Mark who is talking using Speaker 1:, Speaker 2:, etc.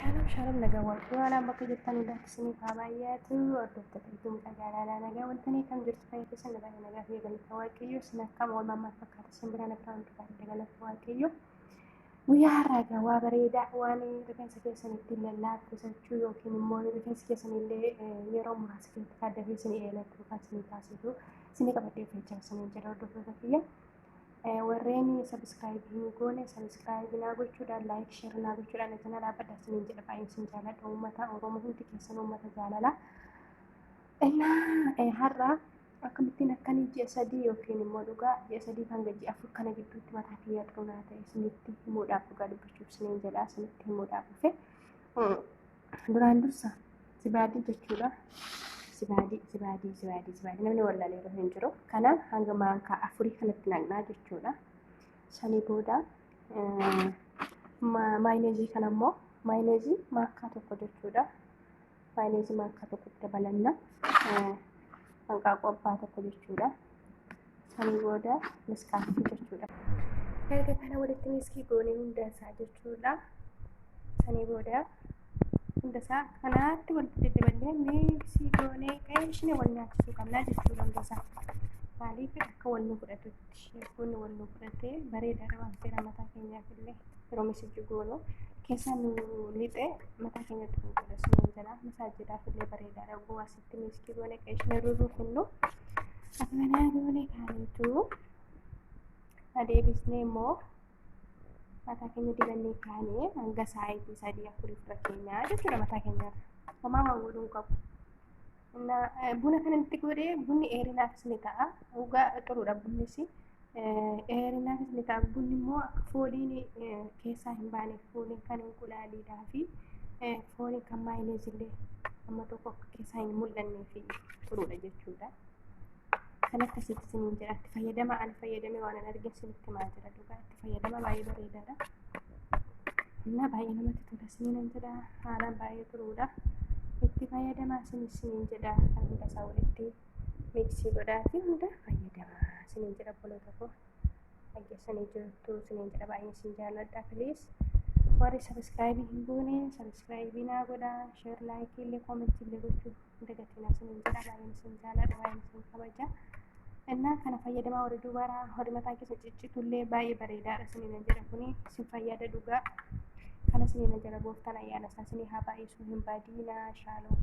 Speaker 1: Shalom shalom, nagaa waaqayyoo alaan bakka jirtan hundaatti isiniif haa baay'atu. Hordoftoota itti mucaa jaalalaa, nagaa wantanii kam jirtu? Fayyaa keessan? Baay'ee nagaa fi galata waaqayyoo. Isin akkam? Oolmaa maal fakkaata isin bira? Nagaa hundi gaarii, galata waaqayyoo. Guyyaa har'aa egaa waa bareedaa waan rifeensa keessan ittiin lallaaffisachuu yookiin immoo rifeensi keessan illee yeroo muraasa keessatti kan dafee isin eelatu kan isin taasisu isin qabadhee dhufee jira isiniin jedha, hordoftoota kiyya. Warreen subscribe hin goone subscribe naa gochuudhaan, like, share naa gochuudhaan isin dhaabbadha isiniin jedha. Baay'een isin jaaladha, uummata Oromoo hundi keessan, uummata jaalalaa. Innaa har'a akkamittiin akkanii ji'a 3 yookiin immoo dhugaa ji'a 3 hanga ji'a 4 kana gidduutti mataa kiyya xurunaa ta'e isinitti himuudhaaf, dhugaa dubbachuuf isiniin jedha, isinitti himuudhaaf dhufe. Duraan dursa zibaadii jechuudha. Zibaadii, zibaadii, zibaadii, zibaadii namni wallaalee hin jiru. Kana hanga maankaa 4 kanatti naqnaa jechuudha. Sanii booda maayinoozii kana immoo maayinoozii maankaa 1 jechuudha. Maayinoozii maankaa 1tti dabalanna. Hanqaaquu abbaa 1 jechuudha. Sanii booda Nescafé jechuudha. Erga kana walitti mix goonee hunda isaa jechuudha. Sanii booda hunda isaa kanaatti walitti daddaballee mix goonee qeeshine wal nyaachisuu qabnaa jechuudha hunda isaa. Maaliif? Akka wal nu fudhatutti, bunni wal nu fudhatee bareedaadha waan ta'eef, mataa keenyaaf illee yeroo mix goonu keessa nu lixee mataa keenyatti nu godha siniin jala. Masaajiidhaaf illee bareedaadha. Bu'aa asitti mix goonee qeeshine rurruufinnu akka kanaa goone kaaneetu adeebisnee immoo mataa keenya dibannee kaanee hanga sa'aatii 3 4 irra keenyaa jechuudha mataa keenyarra. Homaa waan godhuu hin qabu. Buna kanatti godhee bunni dheerinaafis ni ta'a. Dhugaa xuruudha bunnis. Dheerinaafis ni ta'a. Bunni immoo akka fooliin keessaa hin baaneef, fooliin kan inqulaaliidhaa fi fooliin kan maayinoozillee amma tokko akka keessaa hin mul'annee fi xuruudha jechuudha. Kan akkasitti isiniin jedha, itti fayyadama. Ani fayyadamee waan an argin isinitti himaa jira. Dhugaa itti fayyadama, baay'ee bareedaadha. Innaa baay'ee namatti tola isiniin jedha, haalaan baay'ee xuruudha. Itti fayyadamaa isiniin jedha. Kan hunda isaa walitti mix godhaatii hunda fayyadamaa isiniin jedha, obboloota koo. Dhaggeessanii jirtu isiniin jedha, baay'ee isin jaalladha. Please, warri subscribe hin goone subscribe naa godhaa, share, like illee, comment illee gochuu hin dagatinaa isiniin jedha. Baay'een isin jaalladha, baay'een isin kabaja. Innaa kana fayyadamaa, warri dubaraa, warri mataa keessa ciccitullee baay'ee bareedaadha isiniin jedha. Kuni isin fayyada dhugaa. Kana isiniin jedha. Gooftaan ayyaana isaa isinii haa baay'isu. Hin badiinaa. Shalom.